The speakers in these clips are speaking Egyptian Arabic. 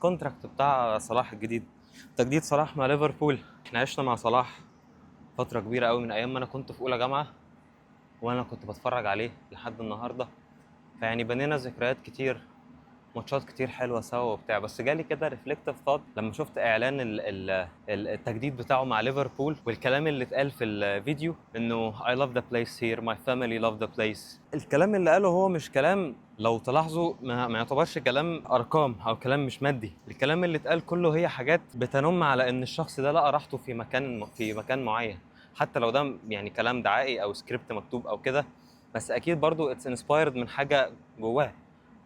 contract بتاع صلاح الجديد، تجديد صلاح مع ليفربول. احنا عشنا مع صلاح فترة كبيرة قوي من ايام ما انا كنت في اولى جامعه، وانا كنت بتفرج عليه لحد النهارده. فيعني بنينا ذكريات كتير، ماتشات كتير حلوة سوا وبتاع. بس جالي كده reflective thought لما شفت اعلان التجديد بتاعه مع ليفربول، والكلام اللي اتقال في الفيديو انه I love the place here، my family love the place. الكلام اللي قاله هو مش كلام، لو تلاحظوا، ما يعتبرش كلام ارقام او كلام مش مادي. الكلام اللي اتقال كله هي حاجات بتنم على ان الشخص ده لقى راحته في مكان معين، حتى لو ده يعني كلام دعائي او سكريبت مكتوب او كده، بس اكيد برضو it's inspired من حاجة جواه،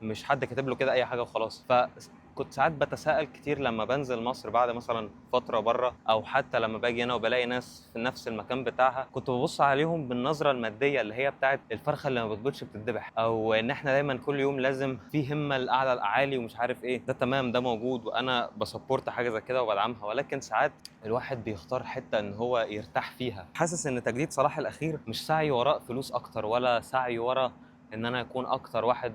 مش حد كاتب له كده اي حاجة وخلاص. فكنت ساعات بتساءل كتير لما بنزل مصر بعد مثلا فترة بره، او حتى لما باجي هنا وبلاقي ناس في نفس المكان بتاعها، كنت ببص عليهم بالنظرة المادية اللي هي بتاعت الفرخه اللي ما بتبيضش بتتذبح، او ان احنا دايما كل يوم لازم في همه الاعلى الاعالي ومش عارف ايه. ده تمام، ده موجود، وانا ب support حاجة زي كده وبدعمها، ولكن ساعات الواحد بيختار حتة ان هو يرتاح فيها. حاسس ان تجديد صلاح الاخير مش سعي وراء فلوس اكتر، ولا سعي وراء ان انا اكون اكتر واحد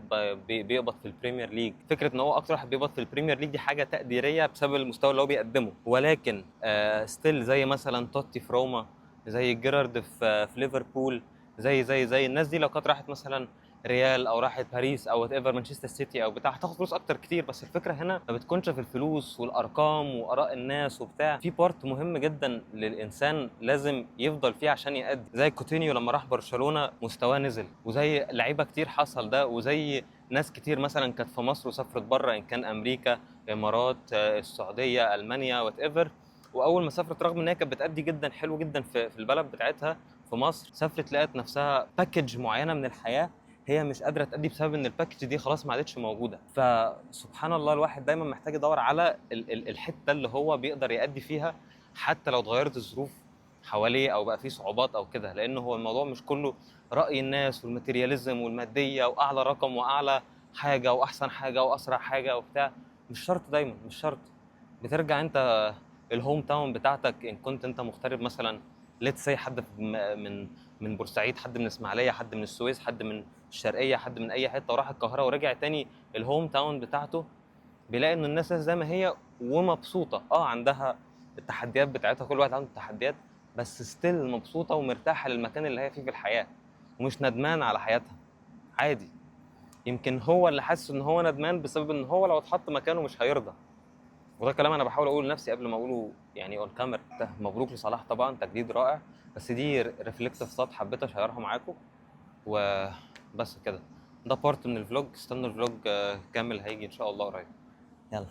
بيقبض في ال Premier League. فكرة ان هو اكتر واحد بيقبض في ال Premier League دي حاجة تقديرية بسبب المستوى اللي هو بيقدمه، ولكن still زي مثلا توتي في روما، زي جيرارد في ليفربول، زي الناس دي لو كانت راحت مثلا ريال او راحت باريس او whatever، مانشستر سيتي او بتاع، هتاخد فلوس اكتر كتير. بس الفكرة هنا ما بتكونش في الفلوس والارقام واراء الناس وبتاع. في part مهم جدا للانسان لازم يفضل فيه عشان يأدي، زي كوتينيو لما راح برشلونة مستواه نزل، وزي لعيبة كتير حصل ده، وزي ناس كتير مثلا كانت في مصر وسافرت بره، ان كان امريكا، امارات، السعوديه، المانيا، whatever، واول ما سافرت، رغم ان هي كانت بتأدي جدا حلو جدا في البلد بتاعتها في مصر، سافرت لقت نفسها package معينة من الحياة هي مش قادرة تأدي بسبب ان ال package دي خلاص ما عادتش موجوده. فسبحان الله، الواحد دايما محتاج يدور على الحتة اللي هو بيقدر يأدي فيها حتى لو اتغيرت الظروف حواليه او بقى فيه صعوبات او كده، لانه هو الموضوع مش كله راي الناس وال materialism والمادية واعلى رقم واعلى حاجة واحسن حاجة واسرع حاجة وبتاع. مش شرط دايما، مش شرط. بترجع انت ال home town بتاعتك، ان كنت انت مغترب مثلا، let's say حد من بورسعيد، حد من اسماعيليه، حد من السويس، حد من الشرقيه، حد من اي حته، وراح القاهرة ورجع تاني ال home town بتاعته، بيلاقي ان الناس زي ما هي ومبسوطه. عندها التحديات بتاعتها، كل واحد عنده تحديات، بس still مبسوطة ومرتاحه للمكان اللي هي فيه في الحياه، ومش ندمان على حياتها. عادي، يمكن هو اللي حاسس ان هو ندمان بسبب ان هو لو اتحط مكانه مش هيرضى. وده كلام انا بحاول اقوله لنفسي قبل ما اقوله يعني on camera. مبروك لصلاح طبعا، تجديد رائع. بس دي reflective thought حبيت اشيرها معاكم وبس كده. ده part من ال vlog، استنوا ال vlog كامل هيجي ان شاء الله قريب. يلا.